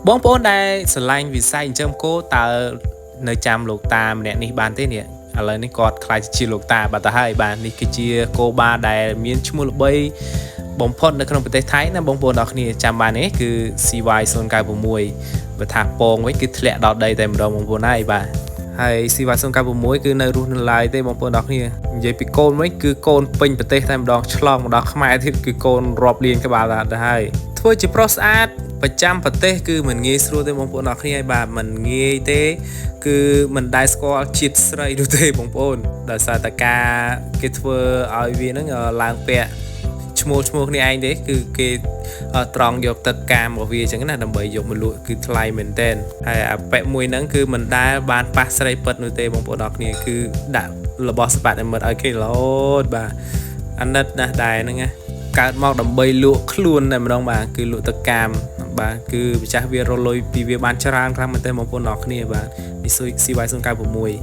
បងប្អូនដែលស្រឡាញ់វិស័យចិញ្ចឹមគោតើនៅចាំលោកតាម្នាក់នេះបានទេនេះឥឡូវនេះគាត់ក្លាយជាលោកតាបាត់ទៅហើយបាទនេះគឺជាគោបាដែលមានឈ្មោះល្បីបំផុតនៅក្នុងប្រទេសថៃណាបងប្អូនអរគ្នាចាំបានទេគឺ CY096 បើថាពងវិញគឺធ្លាក់ដល់ដីតែម្ដងបងប្អូនហើយបាទហើយ CY096 គឺនៅរស់នៅឡើយទេបងប្អូនអរគ្នានិយាយពីកូនវិញគឺកូនពេញប្រទេសតែម្ដងឆ្លងមកដល់ខ្មែរទៀតគឺកូនរាប់លានក្បាលទៅហើយធ្វើជាប្រុសស្អាតប្រចាំប្រទេសគឺមិនងាយស្រួលទេបងប្អូនអរគ្នាហើយបាទមិនងាយទេ គឺមិនដែលស្គាល់ជាតិស្រីនោះទេបងប្អូនដោយសារតែការគេធ្វើឲ្យវាហ្នឹងឡើងពាក់ឈ្មោះឈ្មោះគ្នាឯងទេគឺគេត្រង់យកទឹកកាមរបស់វាអញ្ចឹងណាដើម្បីយកមកលក់គឺថ្លៃមែនទែនហើយអាប៉ែមួយហ្នឹងគឺមិនដែលបានប៉ះស្រីពិតនោះទេបងប្អូនអរគ្នាគឺដាក់របស់សបាត់និមិត្តឲ្យគេរហូតបាទអាណិតណាស់ដែរហ្នឹងណាកើតមកដើម្បីលក់ខ្លួនតែម្ដងបាទគឺលក់ទឹកកាមបាទគឺម្ចាស់វារលុយពីវាបានច្រើនខ្លាំងមែនទែនបងប្អូនអរគ្នាបាទនេះ CY096។